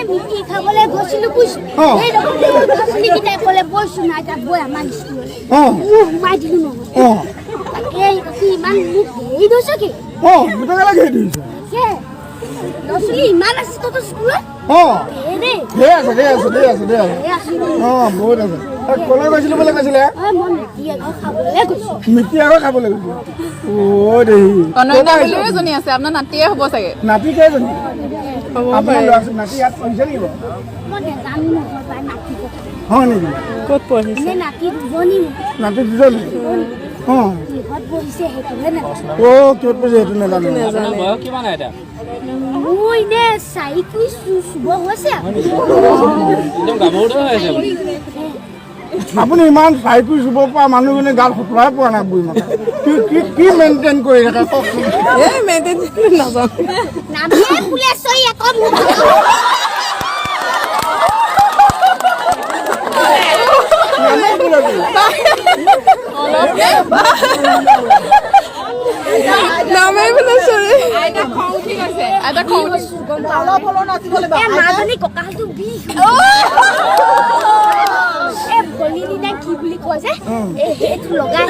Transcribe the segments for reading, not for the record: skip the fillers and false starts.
মিতি খাবলৈ গৈছিলো বুজিছো। এই ল'ৰা ছোৱালীকেইটাই ক'লে বৈছো নাই তাত বৈ আমাৰ স্কুললৈ। মোৰ সোমাই দিলো নহয়। তাকে ইমান মোক ঘেৰি ধৰিছ কি? গোটেইকেইটা ঘেৰি ধৰিছে। ল'ৰা ছোৱালী ইমান আছে তহঁতৰ স্কুলত? ধেৰ আছে, ধেৰ আছে, ধেৰ আছে, ধেৰ আছে। বহুত আছে। ক'লৈ গৈছিলো বুলি কৈছিলে? মই মিতি আকৌ খাবলৈ গৈছো। মিতি আকৌ খাবলৈ গৈছো। অ' দেহি। অনন্যা বুলিও এজনী আছে, আপোনাৰ নাতিয়ে হ'ব চাগে। নাতি কেইজনী? আপোনাৰ ল'ৰা নাতি ইয়াত পঢ়িছে নেকি বাৰু? মই নাজানো নহয় পাই নাতি কথা। হয় নেকি? ক'ত পঢ়িছে? নাতি দুজনী। নাতি দুজনী? অঁ। কিহত পঢ়িছে সেইটোহে নাজানো। অ' কিহত পঢ়িছে সেইটো নাজানো। বয়স কিমান আইতা? মোৰ এনে 4 চুব হৈছে। একদম গাভৰুতে হৈ আছে আপুনি। আপুনি ইমান 4 চুব পৰা মানুহজনে গাল সুতৰাই পোৱা নাই বুঢ়ী মাক। কি কি কি মেইনটেইন কৰি থাকে কওকচোন? এই মেইনটেইন নাজানো। নামে ফুলেশ্বৰী আকৌ মোৰ। নামে ফুলেশ্বৰী। নামে ফুলেশ্বৰী। আইতা খং উঠি গৈছে। আইতা খং উঠি। মাজনী কঁকালটো বিষ। ভলিনী নে কি বুলি কয় যে সেইটো লগাই।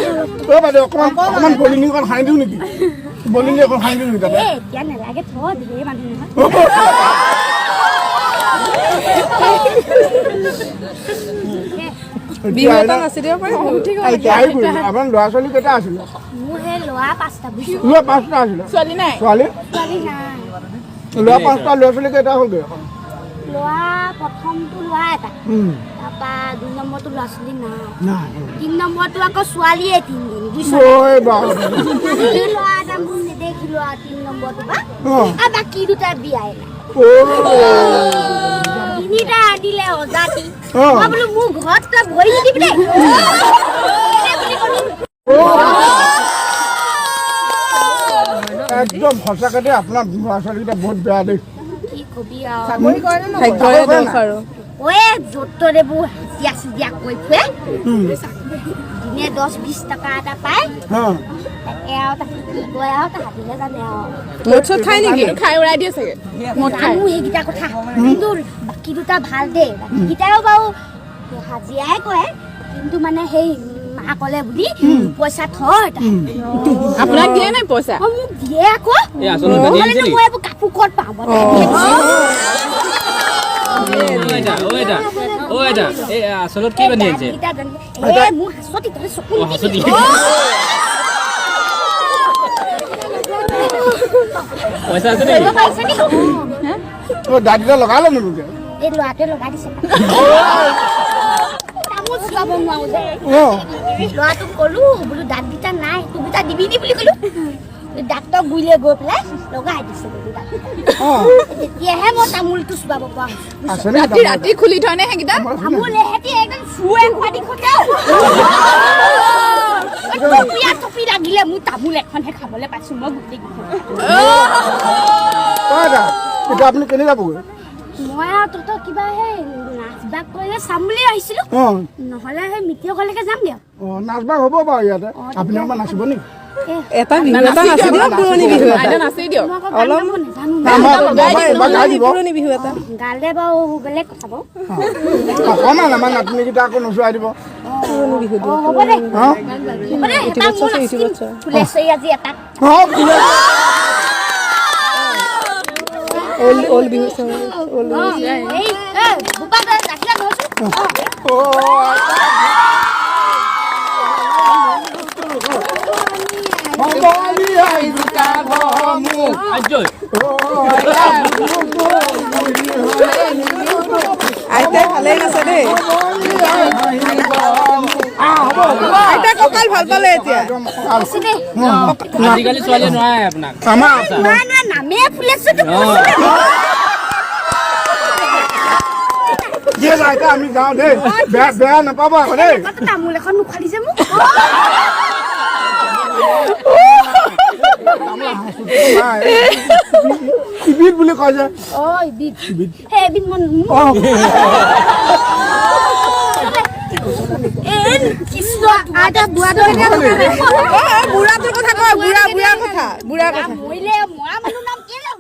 অ' বাইদেউ অকণমান অকণমান ভলিনী অকণ সানি দিওঁ নেকি? ভলিনী অকণ সানি দিওঁ নেকি তাতে? এতিয়া নালাগে, থ, ধেৰ মানুহ নহয়। বিহু এটা নাচি দিব পাৰিব। আপোনাৰ ল'ৰা ছোৱালী কেইটা আছিলে? মোৰ সেই ল'ৰা 5টা। ল'ৰা 5টা আছিলে। ছোৱালী নাই? ছোৱালী? ছোৱালী নাই। ল'ৰা 5টা, ল'ৰা ছোৱালী কেইটা হ'লগৈ? ল'ৰা প্ৰথমটো ল'ৰা এটা, তাৰপৰা 2 নম্বৰটো ল'ৰা ছোৱালী নাই, 3 নম্বৰটো আকৌ ছোৱালীয়ে 3জনী। বুজিছ? ল'ৰা এটা মোৰ নেদেখিলো আৰু 3 নম্বৰটো পৰা, আৰু বাকী দুটা বিয়াই নাই। 3টা আনিলে অজাতি। মই বোলো মোৰ ঘৰত তই ভৰি নিদিবি দেই বুলি ক'লো। একদম সঁচাকে দেই, আপোনাৰ ল'ৰা ছোৱালীকেইটা বহুত বেয়া দেই। কি কবি আৰু, ভাগ্যৰে দোষ আৰু। ঐ য'ত এইবোৰ হাজিৰা চাজিৰা কৰি ফুৰে, দিনে 10-20 টকা এটা পায়। তাকে আৰু তাকে কি কয় আৰু তাহাঁতিহে জানে আৰু। মদ চদ খাই নেকি? খাই উৰাই দিয়ে চাগে। মদ খাই। জানো সেইকেইটা কথা, কিন্তু বাকী দুটা ভাল দেই। বাকীকেইটাও বাৰু হাজিৰাই কৰে, কিন্তু মানে সেই মাকলে বুলি পইচা থয়। আপোনাক দিয়ে নাই পইচা? মোক দিয়ে আকৌ। মই এইবোৰ কাপোৰ ক'ত পাওঁ? আচলত কি বান্ধি আনিছে? মোৰ হাঁচতি চকু। পইচা আছে নেকি? দাঁতকেইটা লগালে নতুনকে? এই ল'ৰাটোৱে লগাই দিছে। তামোল চুবাব নোৱাৰো যে। ল'ৰাটোক ক'লো বোলো দাঁতকেইটা নাই, তোৰকেইটা দিবি নি বুলি ক'লো। ডাক্তৰ গুৰিলে গৈ পেলাই লগাই দিছে। তেতিয়াহে মই তামোলটো চুবাব পৰা হৈছো। ৰাতি ৰাতি খুলি থয় নে সেইকেইটা? তামোল এহেঁতি একদম চুৱে খোৱা দি খোৱা। টপিয়া টপি লাগিলে মোৰ তামোল এখনহে খাবলৈ পাইছো মই গোটেইকেইখন। এতিয়া আপুনি কেনে যাবগৈ? মই আৰু তহঁতৰ কিবা সেই নাচ বাগ কৰিলে চাম বুলি আহিছিলো, নহ'লে সেই মিতিৰৰ ঘৰলৈকে যামগৈ। অঁ, নাচ বাগ হ'ব বাৰু ইয়াতে। আপুনি অকণমান নাচিব নেকি? এটা বিহু এটা নাচি দিয়ক, পুৰণি বিহু এটা। আইতা নাচি দিয়ক অলপ। পুৰণি বিহু এটা গালে বাৰু বেলেগ কথা বাৰু। অকণমান আমাৰ নাতিনীকেইটা আকৌ নচুৱাই দিব। পুৰণি বিহু দিয়ক। হ'ব দে, হ'ব দে। ইউটিউবত চাইছোঁ, ইউটিউবত চোৱা। ফুলেশ্বৰী আজি এটা। অল্ড অল্ড বিহু চং, অল্ড বিহু। এই বোপা ৰাখিলা ধৰচোন। আইতাই ভালেই নাছে দেই। আইতা কঁকাল ভাল পালে এতিয়া। আজিকালি ছোৱালীয়ে নোৱাৰে আপোনাক। নামে ফুলেশ্বৰী। আইতা আমি যাওঁ দেই, বেয়া বেয়া নাপাব আকৌ দেই। তামোল এখন নোখালি যে মোক। ইবিধ বুলি কয় যে। সেইবিধ মই বুঢ়াটোৰ কথা কয়, বুঢ়া বুঢ়াৰ কথা, বুঢ়াৰ কথা। মৰিলে মৰা মানুহ নাম কেলে?